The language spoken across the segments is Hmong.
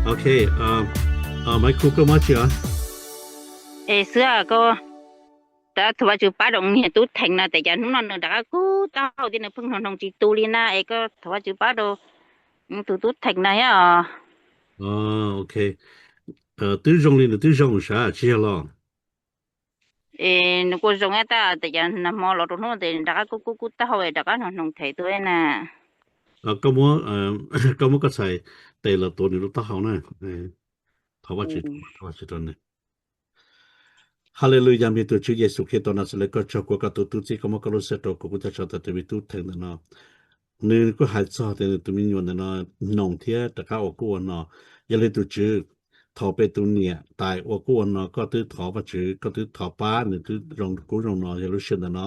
Ok, Maiv Khu, koj muaj dab tsi os? Es xwb koj, thov Vajtswv pab rau niag tub Theem no, tes cas hnub no nws rov qab kub taub hau thiab nws pheej hnoos hnoos tsis tu li na, es koj thov Vajtswv pab rau tus tub Theem no thiab os. Ok, twb zoo li nws twb zoo sav tsis yog los? Es nws kuj zoo tab sis cas nag hmo los rau hnub no tes rov qab kub kub kub taub hau, rov qab hnoos hnoos them tuaj na. Koj muab, koj muab koj txhais tes los tuav nws lub taub hau na. Thov Vajtswv, thov Vajtswv rau nws. Haleluyas, me tus Tswv Yexus Khetos Naxales, koj tsaug kuv koj tus tub txib, koj muab koj lub sij hawm rau kuv, kuv tab tom tso tus me tub Theem ntawm no. Nws kuj hais txog tias nws tus me nyuam ntawm no hnoos thiab rov qab ua kub ua no. Yog li tus Tswv, thaum peb tus niam tais ua kub ua no koj twb thov Vajtswv, koj twb thov pab nws twb zoo kub zoo no, yog lub sij hawm ntawm no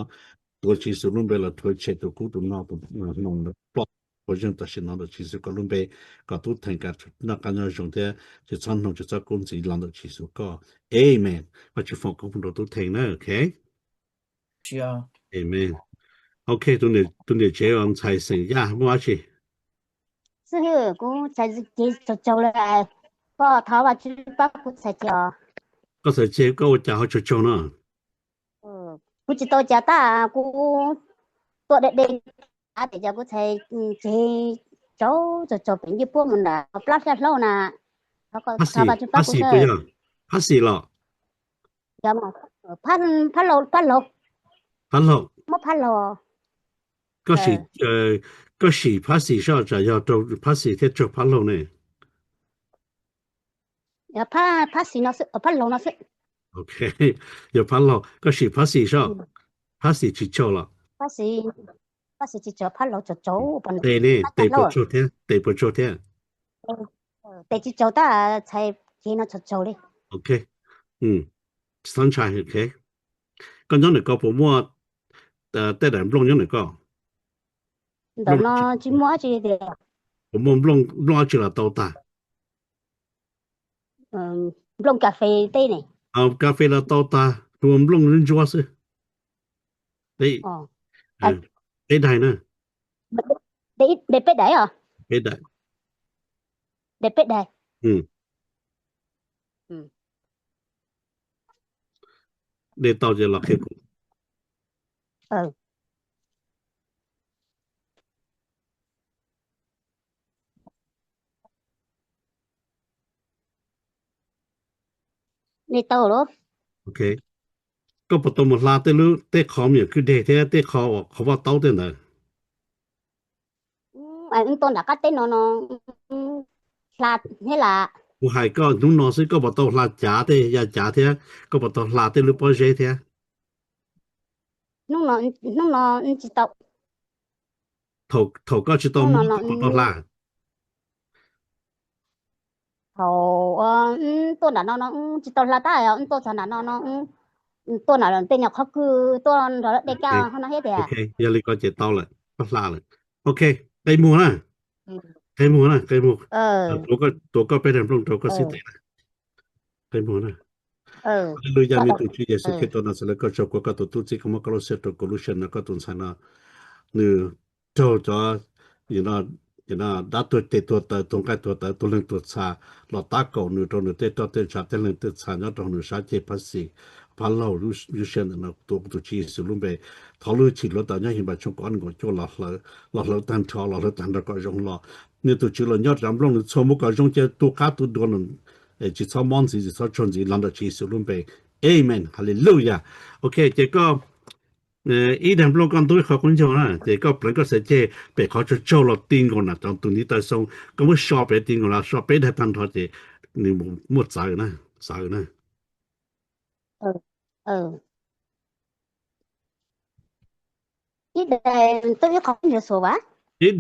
tuav Tswv Yexus lub npe los rhuav tshem tus kub tus no tus hnoos ntawd ploj, puas yeej tam sim no ntawm Tswv Yexus koj lub npe, kom tub Theem kam noj qab nyob zoo thiab tsis txhob hnoos tsis txhob kub ntxiv los ntawm Tswv Yexus koj. Amen. Vajtswv foom koob hmoov rau tub Theem na, ok. Amen. Ok, tus niam tsev ntxhais xeem Yaj muaj dab tsi? Xib hwb, kuv txhais ceg tsaug tsaug lawm, koj thov Vajtswv pab kuv txhais ceg os. Koj txhais ceg koj ua cas ho tsaug tsaug no? Kuv tsis tau cas tab kuv tuaj de de, tes cas kuv txhais ceg tsaug tsaug tsaug pem ncwj puab mus nram plab xyab hlaub na. Thov Vajtswv pab kuv xwb. Phab xis los? Phab laug, phab laug. Phab laug. Muab phab laug. Koj sim phab xis soj tsam yog rau phab xis thiab tsaug phab laug ne. Phab xis no xwb, phab laug no xwb. Ok, yog phab laug, koj sim phab xis soj. Phab xis tsis tsaug los? Phab xis tsis tsaug, phab laug tsaug tsaug. Tes ne, tes puas tsaug thiab, tes puas tsaug thiab? Tes tsis tsaug tab txhais ceg no tsaug tsaug li. Ok, tsis txhob ntshai, ok. Koj nyob ntawm koj puas muaj tej daim nplooj nyob ntawm koj? Ntawm no tsis muaj dab tsi tiag. Puas muaj nplooj, nplooj dab tsi los tau tag? Nplooj kas fes tej ne. Kas fes los tau tag, tus nplooj ntsuab xwb. Peb daim na. De peb daim os. Peb daim. De peb daim. De tau ces los qhia kuv. De tau los? Ok. Koj puas tau mus hla tej lub, tej qhov me nyuam kwj deg thiab tej qhov uas qhov vaj taub tej ntawd? Wb tuaj nram qab teb no no hla thiab las. Kuv hais koj hnub no xwb, koj puas tau hla cav tej ya cav thiab koj puas tau hla tej lub pob zeb thiab? Hnub no tsis tau. Thaum koj tsis tau mus koj puas tau hla? Thaum wb tuaj nram no no wb tsis tau hla tab, wb tuaj txog nram no no, tuaj nram tej nyuag qhov kwj tuaj nrog lawv de kaj no thiab tias. Yog li ko ces tau lawm, koj hla lawm. Ok, qe muag na. Qe muag na, qe muag. Tuav koj peb daim nplooj rau koj xib tes na. Qe muag na. Haleluya, me tus Tswv Yexus Khetos Naxales, koj tsaug kuv koj tus tub txib, koj muab koj lub sij hawm rau kuv lub sij hawm no, koj tus ntxhais no nws raug cov dab tuag tes tuag taw, tuag nqaij tuag tawv, tuag leeg tuag txha los tab kaum nws rau nws tej roj tej ntshav tej leeg tej txha nyob rau nws sab ceg phab xis phab laug. Lub sij hawm ntawm no tuav kuv tus Tswv Yexus lub npe, thov lub hwj chim hluav taws nyob Himas tshooj kaum ob nkaus cuaj los hlawv, los hlawv tag nrho, los hlawv tag nrho kom zoo los. Nws tus Tswv los nyob rau nplooj nws txhua mus kom zoo ces tu qab tu dua, tsis txhob mob ntxiv, tsis txhob tsaug ntxiv, los ntawm Tswv Yexus lub npe. Amen. Haleluya. Ok, ces koj ib daim nplooj koj ntub ib qho qub ncaug na, ces koj pleev koj txhais ceg pem qhov tsaug tsaug los ti nkaus na, cov tus ntiv taw xoo koj muab so pem ti nkaus na, so peb daim tag nrho ces nws muaj txawv na, txawv na. Ib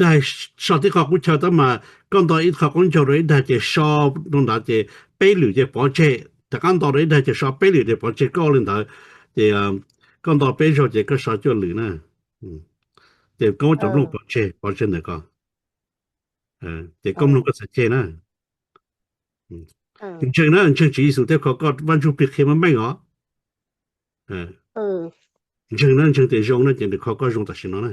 daim so tib qho qub ncaug tab mas koj nto ib qho qub ncaug rau ib daim ces so rau nrad ces peb lwm ces pov tseg, rov qab nto rau ib daim ces so peb lwm ces pov tseg, koj ua li ntawd ces koj nto peb zaug ces koj so cuaj lwm na. Ces koj muab cov nplooj pov tseg, pov tseg ntawm koj. Ces koj mloog koj txhais ceg na. Ntseeg na, ntseeg Tswv Yexus thiab kho koj Vaj Ntsuj Plig qhia meej meej os. Ntseeg na, ntseeg tias zoo na ces nws kho koj zoo tam sim no na.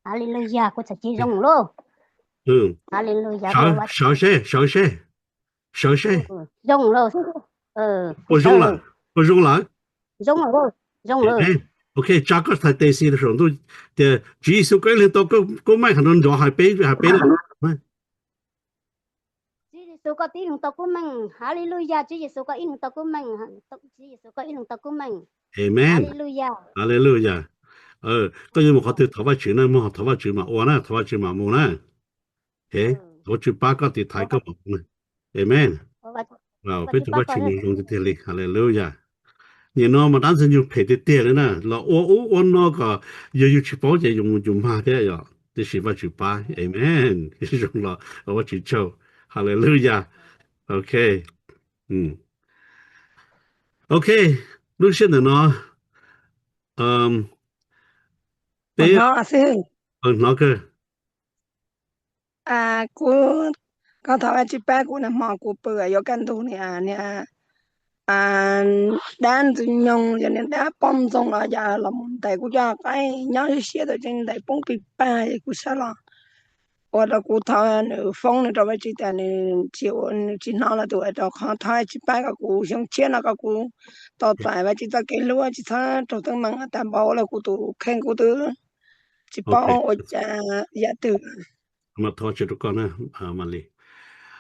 Haleluya, kuv txhais ceg zoo lauj. Haleluya, sawv seb, sawv seb, sawv seb. Zoo lauj. Ua zoo lawm, ua zoo lawm. Zoo lawm, zoo lawm. Ok, tsa koj txhais tes xis saum ntuj tias Tswv Yexus koj ib leeg tau kub meej, hais nrov nrov hais peb, hais peb lawm. Tswv Yexus koj tib leeg tau kub meej. Haleluya, Tswv Yexus koj ib leeg tau kub meej. Tswv Yexus koj ib leeg tau kub meej. Amen. Haleluya. Koj yuav mus qhov twg thov Vajtswv na, mus thov Vajtswv mam ua na, thov Vajtswv mam mus na. Thov Vajtswv pab koj tiv thaiv koj mam mus na. Amen. Peb tus Vajtswv nws zoo tiag tiag li. Haleluya. Nim no mas dab ntxwg nyoog phem tiag tiag li na, los ua ub ua no kom yog yus tsis paub ces yus mus yus mag thiab yom, tiam sis Vajtswv pab. Amen. Zoo los Vajtswv tsaug. Haleluya. Ok. Ok, lub sij hawm ntawm no peb hnov kawg. Kuv, koj thov Vajtswv pab kuv, nag hmo kuv pw yuav kaj ntug niag, niag dab ntxwg nyoog, yog niag dab poj ntxoog los yog los mus ntais kuv cov qaib nyob siab siab, tau tseeb ntais poob pig pag es kuv sab los ua rau kuv thov nws foob nws rau Vajtswv tias nws tsis ua, nws tsis hnov lawm tus, ua rau qhov thov Vajtswv pab kom kuv xyoo tshiab no kom kuv tau txais Vajtswv txoj kev hlub, tsis txhob raug teeb meem tas npaum los kuv tus kheej kuv twb tsis paub ua cas yam twg. Mas thov tsis rau koj na, Malis.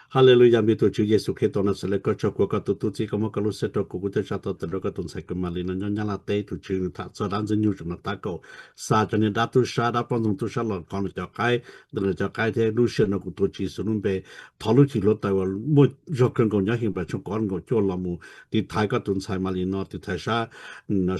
Haleluya, me tus Tswv Yexus Khetos Naxales, koj tsaug kuv ua koj tus tub txib, koj muab koj lub siab rau kuv, kuv thiaj tsa tau tawm rau koj tus ntxhais kws Malis no nyob Nyab Laj teb, tus Tswv nws tham txog dab ntxwg nyoog tseem no tab kaum xa cov niag dab tub sab, dab poj ntxoog tub sab los kov nws cov qaib, ntawm nws cov qaib thiab lub sij hawm no kuv tuav Tswv Yexus lub npe, thov lub cim hluav taws uas muaj zog kawg nkaus nyob Henplais tshooj kaum ob nkaum cuaj los mus tiv thaiv koj tus ntxhais Malis no, tiv thaiv sab,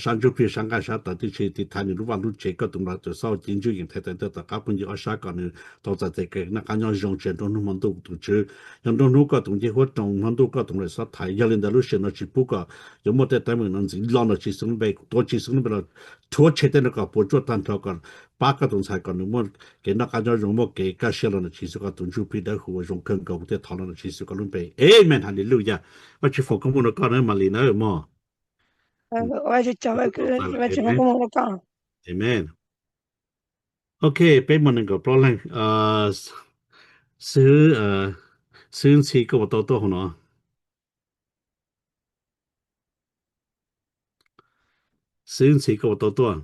sab ntsuj plig, sab nqaij sab taws, tib si tiv thaiv nws lub vaj lub tsev, koj tus nplaim txawm xauj cev ntswj yeem thaiv taw ntawj tom qab phooj ywg ob sab kom nws tau txais tes kev noj qab nyob zoo tsis nruab hnub hmo ntuj tus Tswv. Yog nruab hnub koj tus ncej huab roos, hmo ntuj koj tus nplaim xob thaiv. Yog li ntawd lub sij hawm no tsis pub kom yuav muaj tej teeb meem no ntxiv los ntawm Tswv Yexus lub npe, tuav Tswv Yexus lub npe los rhuav tshem tej no kom puas tsuaj tag nrho, kom pab koj tus ntxhais kom nws muaj kev noj qab nyob zoo, muaj kev kaj siab los ntawm Tswv Yexus koj tus ntsuj plig dawb huv uas zoo kawg nkaus, kuv thiaj thov los ntawm Tswv Yexus koj lub npe. Amen, haleluya. Vajtswv foom koob hmoov rau koj na Malis na mog. Amen. Ok, peb muaj nees nkaum plaub leeg. Xib, Xib Ntxhi, koj puas tau tuaj hauv no? Xib Ntxhi, koj puas tau tuaj?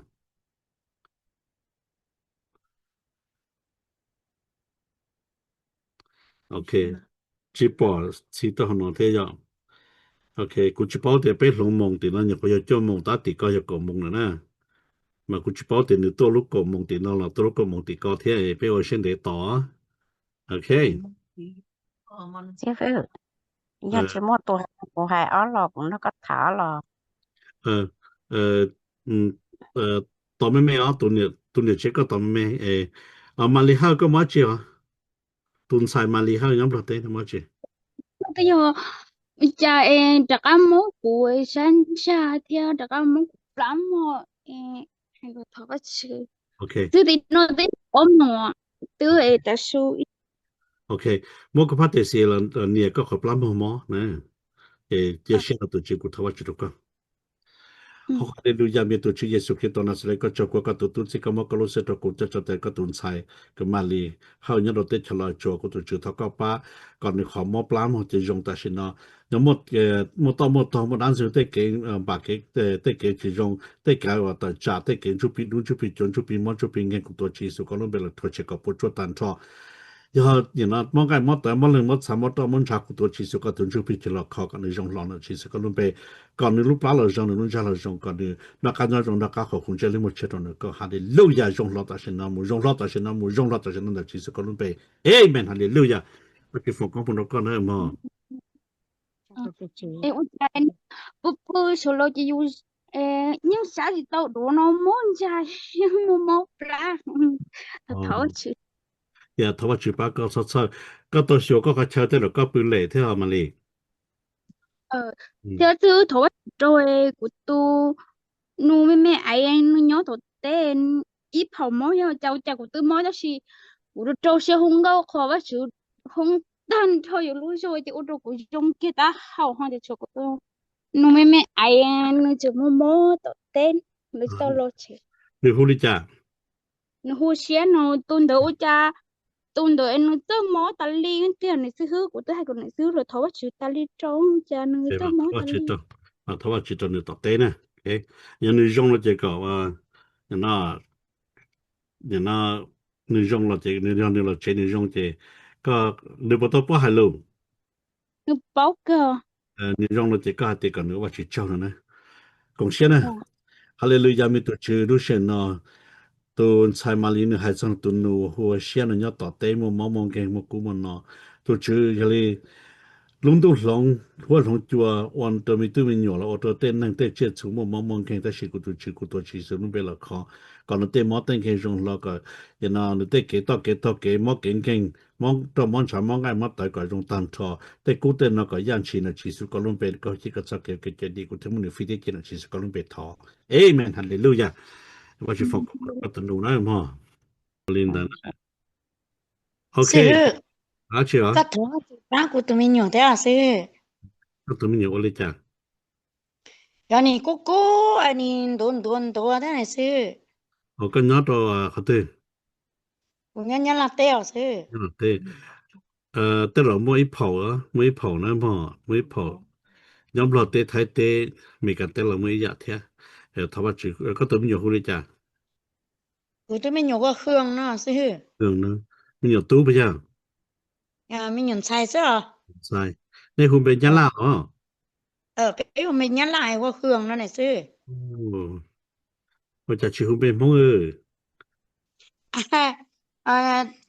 Ok, tsis pom Ntxhi tuaj hauv no thiab yom. Ok, kuv tsis paub tias peb hloov moos tim no nyuam qhuav yog cuaj moos tab tim koj yog kaum moos lawm na. Mas kuv tsis paub tias nws tuaj lub kaum moos tim no los tuaj lub kaum moos tim koj thiab, peb ua siab ntev tos. Ok. Yog tsis muaj tus hais, kuv hais ob los, kuv nrog koj tham ob los. Tos me me os, tus niam tsev koj tos me me. Malis Hawj koj muaj dab tsi os? Tus ntxhais Malis Hawj nyob Nplog teb no muaj dab tsi? Twb yog cas es rov qab muab kuv sab ntsag thiab rov qab muab kuv plab mog. Thov Vajtswv, twb tim no twb ob moos, twb es tav su. Ok, muab koj phab tes xis los nias koj qhov plab mog mob na. Es cia siab rau tus Tswv, kuv thov Vajtswv rau koj. Haleluya, me tus Tswv Yexus Khetos Naxales, koj tsaug kuv ua koj tus tub txib, koj muab koj lub siab rau kuv, coj tso tes koj tus ntxhais kws Malis Hawj nyob rau teb chaws Los Tsuas, kuv tus Tswv thov koj pab kom nws qhov mob plab mog ces zoo tam sim no. Nyob muaj toj muaj tog, muaj dab ntxwg, tej kev npam kev, tej kev tsis zoo, tej kev uas tawm tsam, tej kev ntsuj plig dub, ntsuj plig cuav, ntsuj plig mob, ntsuj plig nkeeg, kuv tuav Tswv Yexus koj lub npe los rhuav tshem kom puas tsuaj tag nrho. Yog nim no mob nqaij mob tawv, mob leeg mob txha, mob roj mob ntsha, kuv tuav Tswv Yexus koj tus ntsuj plig ces los kho kom nws zoo hlo ntawm Tswv Yexus koj lub npe, kom nws lub plab los zoo, nws lub ntsag los zoo, kom nws noj qab nyob zoo, noj qab qhov khuv ntsej lub muag tshiab rau nws koj. Haleluya, zoo hlo tam sim no mus, zoo hlo tam sim no mus, zoo hlo tam sim no ntawm Tswv Yexus koj lub npe. Amen, haleluya. Vajtswv foom koob hmoov rau koj na mog. Pw pw saum los ces yus yeej sab tsis tau duav no, mob ntsag, mob mob plab. Thov Vajtswv. Thov Vajtswv pab koj txhob txhawj. Koj tau xyuas koj qhov chaw tej zaum koj pw lem thiab Malis. Thiab twb thov Vajtswv rau kuv tus nus me me aiv, nws nyob tom teb ib phaum mob, yog cas ua cas kuv twb mob, tab sis kuv rau rau siab hu nkauj qhuas Vajtswv, hu tag nrho yus lub zog ces ua rau kuv zoo kiag tab hau ho ces tshuav kuv tus nus me me aiv, nws tseem mob mob tom teb, nws tsis tau los tsev. Nws hu li cas? nws hu siab no, tus ntawd ua cas, tus ntawd nws txawj mob tas li tiag niam xib hwb, kuv twb hais kom niam xib hwb los thov Vajtswv tas li rau, cas nws txawj mob tas li. Thov Vajtswv rau nws tom teb na. Yog nws zoo no ces kom, no, nws zoo los ces nws yog nws los tsev nws zoo ces, koj, nws puas tau paub hais lus? Nws paub kawg. Nws zoo no ces koj hais tias kom nws ua Vajtswv tsaug no na. Koom siab na. Haleluya, me tus Tswv, lub sij hawm no tus ntxhais Malis nws hais txog tus nus hu ua Siab no nyob tom teb muaj mob muaj nkeeg muaj kub muaj no. Tus Tswv, yog li lub ntuj hloov huab hloov cua ua rau me tub me nyuam los ua rau tej neeg tej tsiaj txhu muaj mob muaj nkeeg, tab sis kuv tus Tswv, kuv tuav Tswv Yexus lub npe los kho kom nws tej mob tej nkeeg zoo hlo, kom yog no nws tej kev toj kev taug kev mob kev nkeeg, mob roj mob ntshav mob nqaij mob tawv kom zoo tag nrho, tej kub tej no kom yaj ntshis no, Tswv Yexus koj lub npe, koj cia koj txoj kev kev cawm dim, kuv thiaj muab nws fij thiab cia no, Tswv Yexus koj lub npe thov. Amen, haleluya. Vajtswv foom koob hmoov rau koj tus nus na mog. Li ntawd. Ok. Koj thov Vajtswv pab kuv tus me nyuam thiab xwb. Koj tus me nyuam ua li cas? Yog nis kub kub, nis ntuav ntuav ntuav thiab xwb. Koj nyob rau qhov twg? Kuv nyob Nyab Laj teb os xwb. Tej zaum muaj ib phaum, muaj ib phaum na mog, muaj ib phaum. Nyob Nplog teb, Thaib teb, Meskas teb los muaj ib yam thiab. Thov Vajtswv. Koj tus me nyuam hu li cas? Kuv tus me nyuam hu ua Hwm no xwb. Me nyuam tub puas yog? Me nyuam ntxhais xwb os. Ntxhais. Nej hu npe Nyab Laj os? Peb hu npe Nyab Laj ua Hwm no xwb. Ua cas tsis hu npe Hmoob?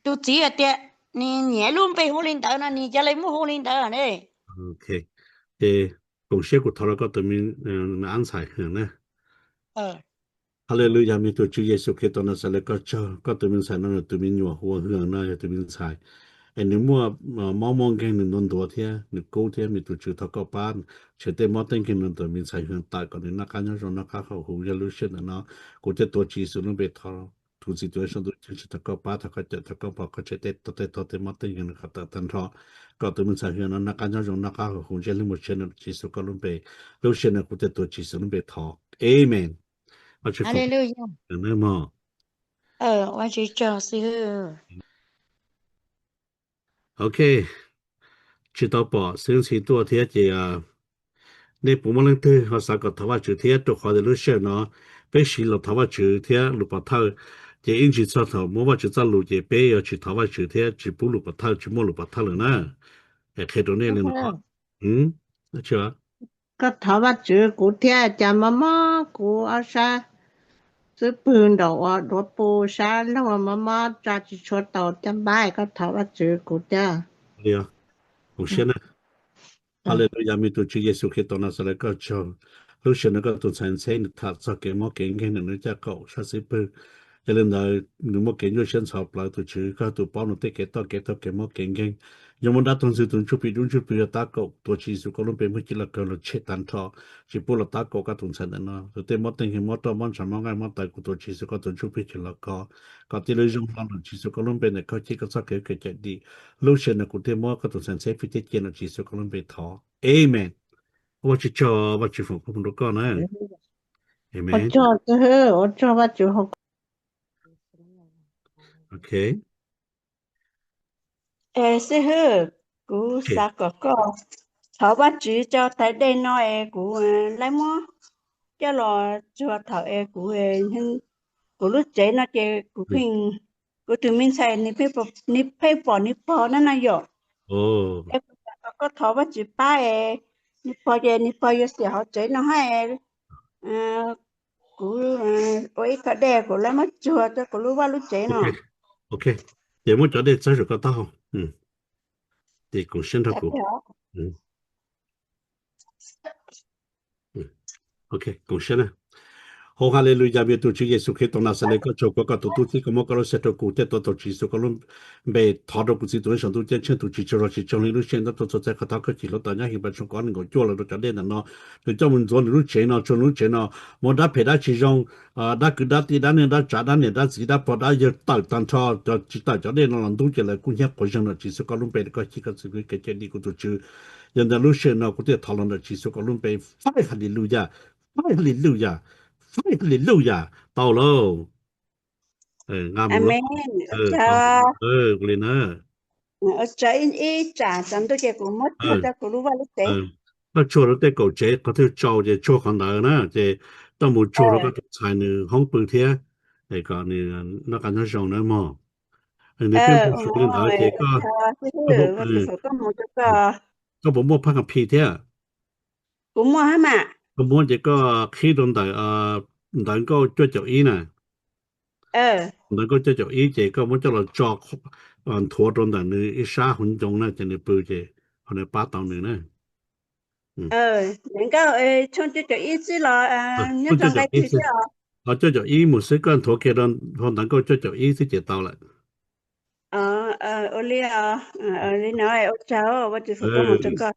Tus txiv hais tias nws nyiam lub npe hu li ntawd no nws cia li muab hu li ntawd ne. Ok, ces koom siab kuv thov rau koj tus me ab ntxhais Hwm na. Haleluya, me tus Tswv Yexus Khetos Naxales, koj tsaug, koj tus me ntxhais no nws tus me nyuam hu ua Hwm no yog tus me ntxhais es nws muaj mob muaj nkeeg, nws ntuav ntuav thiab nws kub thiab, me tus Tswv thov koj pab tshem tej mob tej nkeeg no ntawm me ntxhais Hwm tawm kom nws noj qab nyob zoo noj qab haum huv. Yog lub sij hawm ntawm no kuv thiaj tuav Tswv Yexus lub npe thov, tus Txiv tus Ej Saum Ntuj Ceeb Tsheej thov koj pab, thov koj cawm, thov koj pom, koj tshem tej tog tej tog tej mob tej nkeeg no kom tawm tag nrho, kom tus me ntxhais Hwm no noj qab nyob zoo noj qab haum huv ntsej lwj mus tsev no, Tswv Yexus koj lub npe. Lub sij hawm no kuv thiaj tuav Tswv Yexus lub npe thov. Amen. Vajtswv foom koob hmoov rau nej mog. Ok, tsis tau pom xib hwb ntxhi tuaj thiab ces nej puas muaj leej twg ho xav kom thov Vajtswv thiab? Rau qhov tias lub sij hawm no peb siv los thov Vajtswv thiab lus pov thawj, ces ib ntsis txog thaum muaj Vajtswv txoj lus ces peb yuav tsis thov Vajtswv thiab tsis pub lus pov thawj, tsis muaj lus pov thawj lawm na. Es qhia rau nej li no. Koj thov Vajtswv kuv thiab, cas mob mob kuv ob sab xub pwg nraum uas duav pw sab laug mob mob tsa tsis tshua tau caj npab, koj thov Vajtswv kuv thiab. Koom siab na. Haleluya, me tus Tswv Yexus Khetos Naxales, koj tsaug. Lub sij hawm no koj tus ntxhais Ntxheb nws tham txog kev mob kev nkeeg ntawm nws caj qaum sab xub pwg. Yog li ntawd nws muaj kev nyuaj siab ntxhov plawv, tus Tswv koj tus paub nws tej kev toj kev taug kev mob kev nkeeg. Yog muaj dab tuag ntxwg tus ntsuj plig dub ntsuj plig yog tab kaum, tuav Tswv Yexus koj lub npe muab cia los kawg los tshem tag nrho, tsis pub los tab kaum koj tus ntxhais ntawm no. Tus tej mob tej nkeeg mob roj mob ntshav mob nqaij mob tawv kuv tuav Tswv Yexus koj tus ntsuj plig coj los kho, kom cia li zoo hlo ntawm Tswv Yexus koj lub npe ntawm koj cia koj txoj kev kev cawm dim. Lub sij hawm no kuv thiaj muab koj tus ntxhais Ntxheb fij thiab cia ntawm Tswv Yexus koj lub npe thov. Amen. Ua Vajtswv tsaug, Vajtswv foom koob hmoov rau koj na. Amen. Ua tsaug, ua tsaug Vajtswv. Ok. Xib hwb, kuv xav kom koj thov Vajtswv rau tais dej no es kuv laib muab coj los tsuag thaum es kuv, kuv lub tsev no ces kuv pheej, kuv tus me ntxhais nws pheej pom nws pog na no yom. Es kuv xav kom koj thov Vajtswv pab es nws pog ces nws pog yuav xiam hauv tsev no hab, kuv ua ib qho dej kuv laib muab tsuag rau kuv lub vaj lub tsev no. Ok, ces muab cov dej txawb saum koj taub hau. Ces koom siab nrog kuv. Ok, koom siab na. Hau, haleluya, me tus Tswv Yexus Khetos Naxales, koj tsaug, koj tus tub txib koj muab koj lub siab rau kuv thiab tuav tau Tswv Yexus koj lub npe thov rau kuv Txiv tus Ej Saum Ntuj Ceeb Tsheej, tus Tswv tsaug zog tsis tsaug li lub sij hawm tab tuaj txog txais qhov thov koj chim hluav taws nyob His Npas tshooj kaum ob nees nkaum cuaj los rau cov dej ntawm no, nws coj mus ntxuav nws lub tsev no, tsuag nws lub tsev no, muaj dab phem dab tsis zoo, dab kwv dab tij dab neej dab tsav dab niam dab txiv dab pog dab yawg tawm tag nrho, cov tsis tawm cov dej no los ntub ces lawv kuj hnyiab quav zeeg no, Tswv Yexus koj lub npe koj cia koj txoj kev cawm dim kuv tus Tswv. Yog ntawd lub sij hawm no kuv thiaj thov los ntawm Tswv Yexus koj lub npe, faib haleluya, faib haleluya, faib haleluya, tau lauj. Nqa mus, ua tsaug li na. Ua tsaug ib tsam tsaus ntuj ces kuv muab tshuaj rau kuv lub vaj lub tsev. Koj tshuaj rau tej kaum tsev qhov twg tsau ces tshuaj qhov ntawd na, ces koj mus tshuaj rau koj tus ntxhais nws hoob pw thiab, es kom nws noj qab nyob zoo na mog. Nws twb mus li ntawd ces koj, koj puas muaj phab kas phis thiab? Kuv muaj hab mas. Koj muab ces koj qhib rau ntawm ntawv nkauj cuaj caum ib na. Ntawv nkauj cuaj caum ib ces koj muab coj los tso nthuav rau ntawm nws ib sab hauv ncoo na, ces nws pw ces ho nws pab tau nws na. Ntawv nkauj tshooj cuaj caum ib xwb los nyob rau nqe twg xwb os? Cuaj caum ib mus xwb, koj nthuav kiag rau ntawv nkauj cuaj caum ib xwb ces tau lawm. Ua li, li no ua tsaug, ua tsaug koj mus rau koj.